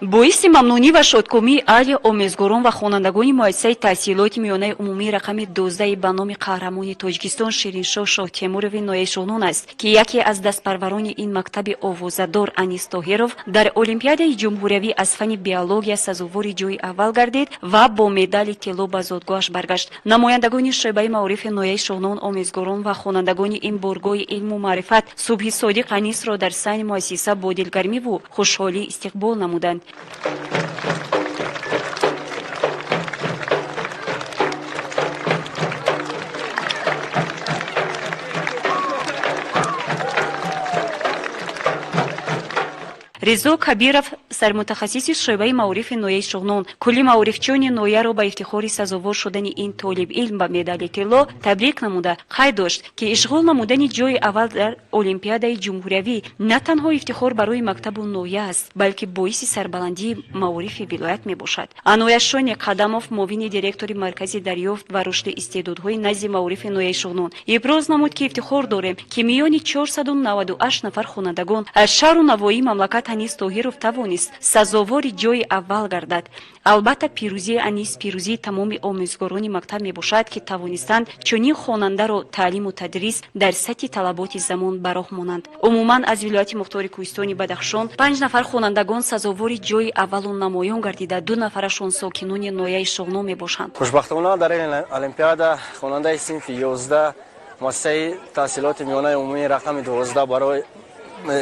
Боиси мамнунӣ ва шодкомии аҳли омӯзгорон ва хонандагони муассисаи таҳсилоти миёнаи умумии рақами 12 ба номи қаҳрамони Тоҷикистон Шириншоҳ Шоҳтемурови ноҳияи Шуғнон аст, ки яке аз дастпарварони ин мактаби овозадор Анис Тоҳиров дар олимпиадаи ҷумҳуриявӣ аз фанни биология сазовори ҷои аввал гардид ва бо медали тилло ба зодгоҳаш баргашт. Намояндагони шӯъбаи маорифи ноҳияи Шуғнон, омӯзгорон ва хонандагони ин боргоҳи илму маърифат субҳи содиқ Анисро дар саҳни муассиса бо дилгармиву хушҳолӣ истиқбол намуданд. Ризо Кабиров, сармутахассиси шӯъбаи маорифи ноҳияи Шуғнон, кулли маорифчиёни ноҳияро ба ифтихори сазовор шудани ин толибилм ба медали тилло табрик намуда, қайд дошт, ки ишғол намудани ҷои аввал дар олимпиадаи ҷумҳуриявӣ на танҳо ифтихор барои мактабу ноҳия аст, балки боиси сарбаландии маорифи вилоят мебошад. Аноятшони Қадамов, муовини директори Маркази дарёфт ва рушди истеъдодҳои назди маорифи ноҳияи Шуғнон, иброз намуд, ки ифтихор дорем, ки миёни 498 нафар хонандагон аз шаҳру навоии мамлакат Анис Тоҳиров тавонист сазовори ҷои аввал гардад. Албатта, пирӯзии Анис пирӯзии тамоми омӯзгорони мактаб мебошад, ки тавонистанд чунин хонандаро таълиму тадрис дар сатҳи талаботи замон ба роҳ монанд. Умуман, аз вилояти мухтори кӯҳистони Бадахшон панҷ нафар хонандагон сазовори ҷои аввалу намоён гардида, ду нафарашон сокинони ноҳияи Шуғнон мебошанд. Хушбахтона, дар ин олимпиада хонандаи синфи 11 муассисаи таҳсилоти миёнаи умумии рақами 12 барои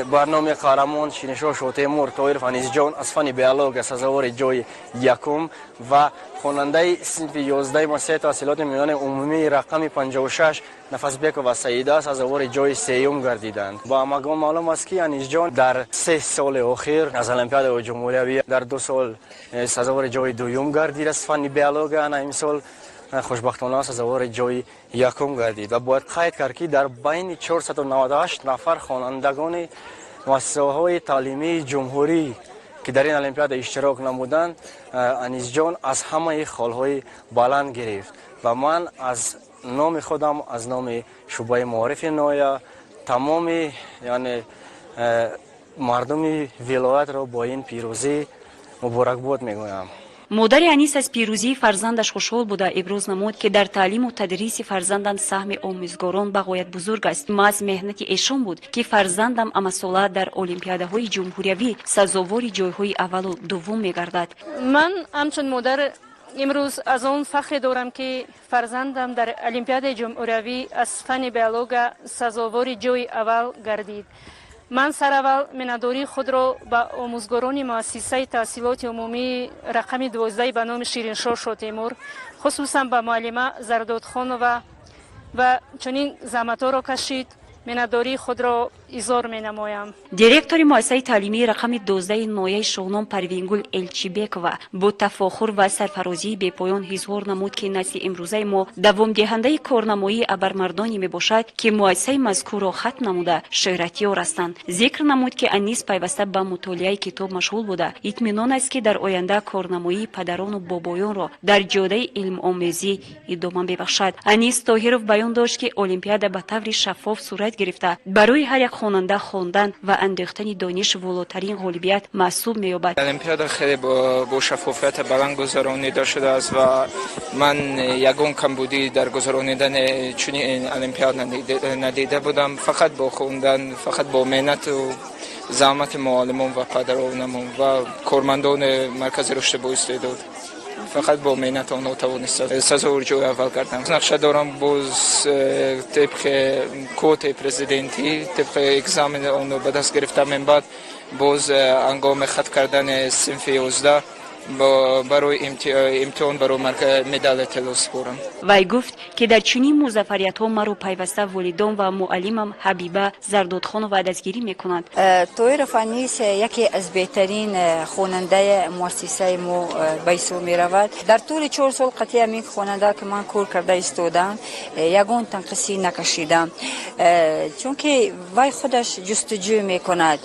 бар номи қаҳрамон Шириншоҳ Шоҳтемур Тоиров Анисҷон аз фанни биология сазовори ҷои якум ва хонандаи синфи 11 муассисаи таҳсилоти миёнаи умумии рақами 56 Нафасбекова Саида сазовори ҷои сеюм гардиданд. Ба ҳамагон маълум аст, ки Анисҷон дар 3 соли охир аз олимпиадаи ҷумҳуриявӣ дар 2 сол сазовори ҷои дуюм гардид аз фанни биология, ана имсол хушбахтона сазовори ҷои якум гардид. Ва бояд қайд кард, ки дар байни 498 нафар хонандагони муассисаҳои таълимии ҷумҳурӣ, ки дар ин олимпиада иштирок намуданд, Анисҷон аз ҳамаи холҳои баланд гирифт. Ва ман аз номи худам, аз номи шӯъбаи маорифи ноҳия, тамоми, яъне мардуми вилоятро бо ин пирӯзӣ муборакбод мегӯям. Модари Анис аз пирӯзии фарзандаш хушҳол буда, иброз намуд, ки дар таълиму тадриси фарзандам саҳми омӯзгорон бағоят бузург аст. Маҳз меҳнати эшон буд, ки фарзандам амасола дар олимпиадаҳои ҷумҳуриявӣ сазовори ҷойҳои аввалу дуввум мегардад. Ман ҳамчун модар имрӯз аз он фахре дорам, ки фарзандам дар олимпиадаи ҷумҳуриявӣ аз фанни биология сазовори ҷои аввал гардид. Ман сараввал миннатдории худро ба омӯзгорони муассисаи таҳсилоти умумии рақами 12 ба номи Шириншоҳ Шотемур, хусусан ба муаллима Зардодхонова ва чунин заҳматҳоро кашид, миннатдории худро изҳор менамоям. Директори муассисаи таълимии рақами 12 ноҳияи Шуғнон Парвингул Элчибекова бо тафохур ва сарфарозии бепоён изҳор намуд, ки насли имрӯзаи мо давомдиҳандаи корнамоии абармардоне мебошад, ки муассисаи мазкурро хатм намуда шӯҳратёр ҳастанд. Зикр намуд, ки Анис пайваста ба мутолиаи китоб машғул буда, итминон аст, ки дар оянда корнамоии падарону бобоёнро дар ҷодаи илмомӯзӣ идома мебахшад. Анис Тоҳиров баён дошт, ки олимпиада ба таври шаффоф сурат гирифта, барои ҳар як хонанда хондан ва андӯхтани дониш волотарин ғолибият маҳсуб меёбад. Олимпиада хеле бо шаффофияти баланд гузаронида шудааст ва ман ягон камбудӣ дар гузаронидани чунин олимпиада надида будам. Фақат бо хондан, фақат бо меҳнату заҳмати муаллимон ва падаронамон ва кормандони маркази рушди боистеъдод, фақат бо меҳнат онҳо тавониста сазовори ҷои аввал кардам. Нақша дорам боз тибқи квотаи президентӣ, тибқи экзамени онро ба даст гирифтам, баъд боз ҳангоми хатм кардани синфи 11 барои имтиҳон барои медали тилло супорам. Вай гуфт, ки дар чунин музаффариятҳо маро пайваста волидон ва муаллимам Ҳабиба Зардодхонова дастгирӣ мекунанд. Тоиров Анис яке аз беҳтарин хонандаи муассисаи мо ба ҳисоб меравад. Дар тӯли 4 сол қатъи ҳамин хонанда, ки ман кор карда истодам, ягон танқисӣ накашидам, чунки вай худаш ҷустуҷӯ мекунад,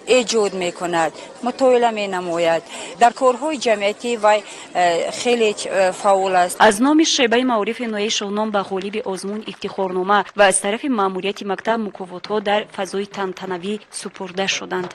эҷод мекунад, мутоила менамояд. Дар корҳои ҷамъиятӣ вай хеле фаъол аст. Аз номи шӯъбаи маорифи ноҳияи Шуғнон ба ғолиби озмун ифтихорнома ва аз тарафи маъмурияти мактаб мукофотҳо дар фазои тантанавӣ супурда шуданд.